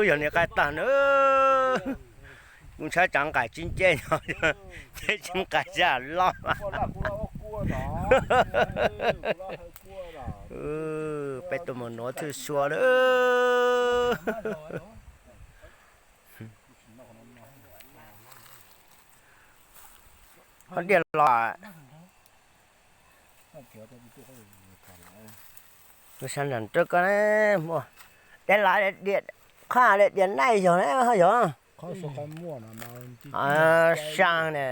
Yog niam qai tag na, kuv ntshai tsam nqaim tsis nce no, nce tsis nqaim zaj loj. Peb tuaj mus nuav thwj sua lawm. Qhov diaj los, sab nram rab ko, diaj lav, qhov diaj naij yog na, yog. Sab ne.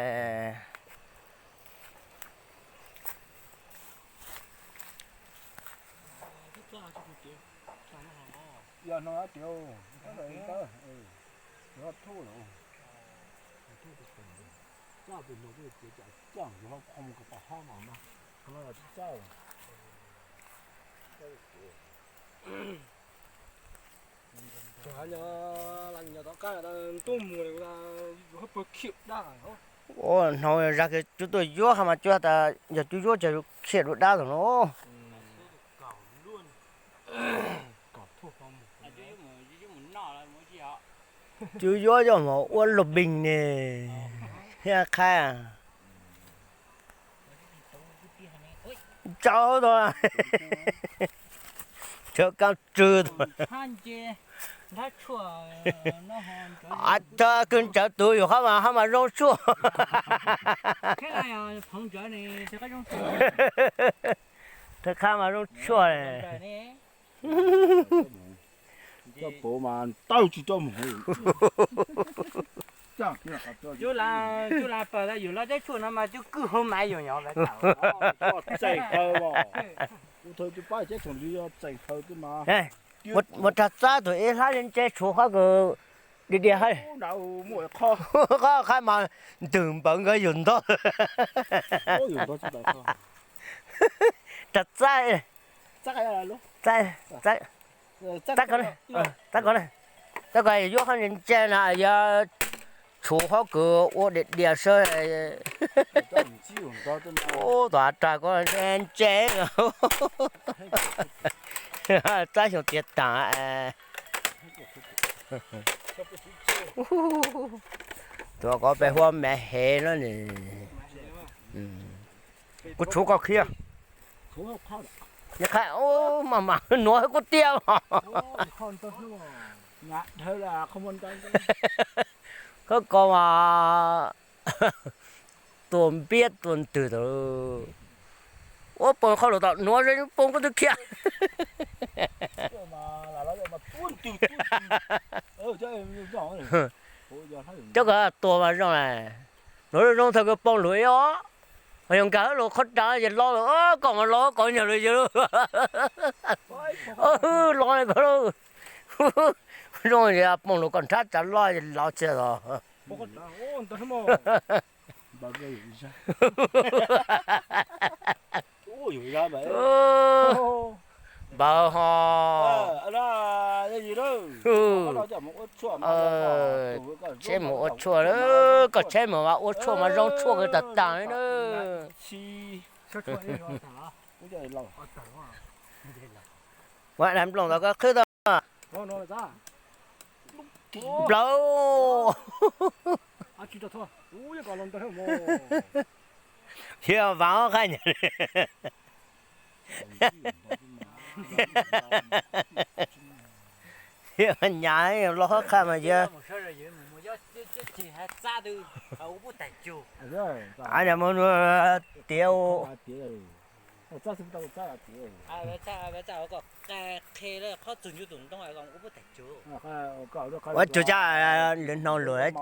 Ua hnov zag kiag cub tuaj yuav hab mas cub tas yog cub yuav ces khiav dua dab tag no. Cub yuav coj mus ua luaj npeeg ne, thiab qhaib. Tsau tau, tsau kaab tsw tau. Thaum kws ntsawv tus yus qhov mas hab mas zoo tshuaj. Thaum qhab mas zoo tshuaj. Coj pov mas ntawd tsis coj mus. Cub la paws yus loj teb tshuaj no mas cub kwj hauv mas yus nyob txais taw, txais taw mas. Muaj rag txab tus ib hlab ntse tshuav qhov kws diam diam, qhov qhab mas ntws npawv nkawd yus ntog. Rag txab, txab ko, txab ko, yuav qhov ntse no yuav tshuav qhov kws ua diam diam sawv. Ub, tom av rag ko ntse, txab xyoo tiav taag. Tuav ko peb huab me hev no ne. Kuv tshuav koj qhia. Maj mam nuav kuv tiag. Khawb ko mas tua npiab tua ntws tau. Ua poob qhov lus tom nuav zoo poob koj twb khiav. Cov ko tuag mas zoo, nuav zoo zoo thaum kws poob lus os. Yog nkag lus qhov ras ces lo lawm, kom mas lo kom nyag lawm yawg. Lo ko zoo, poob lus kom nrhab tsav loj ces lo tsis los. Npawg ho, tsheb mus ua tshuaj, koj tsheb mus mas ua tshuaj mas zoo tshuaj kawg tag tag li na. Ua nplooj ntawd koj qhwb tau. Nplawv. Yog vav qaib nyam, yog nyam los qhov qhab mas yog. Tiav ua tsuag tsa lwm hnub lawm,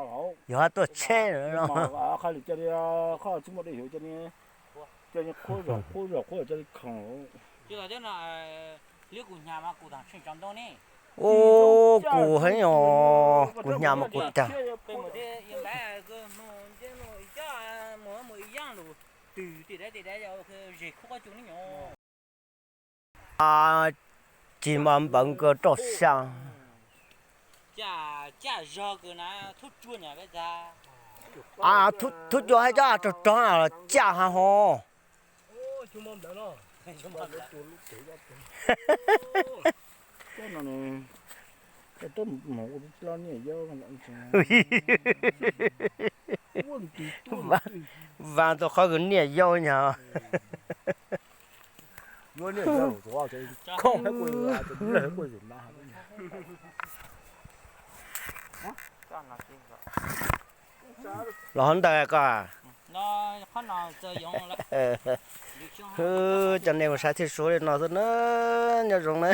yog tuaj tsheb lawm no. Ub, kuv heev os, kuv hnyav mas kuv tag. Tsis mas npawv nkawd roj xya. Thub cua hais cov rog rog na los caj ha ho. Vas tau qhov kws niam yau nyog. Los hov ntawd koj. Cov nej mus saib thiaj suav li no xwb na. Nyob zoo na.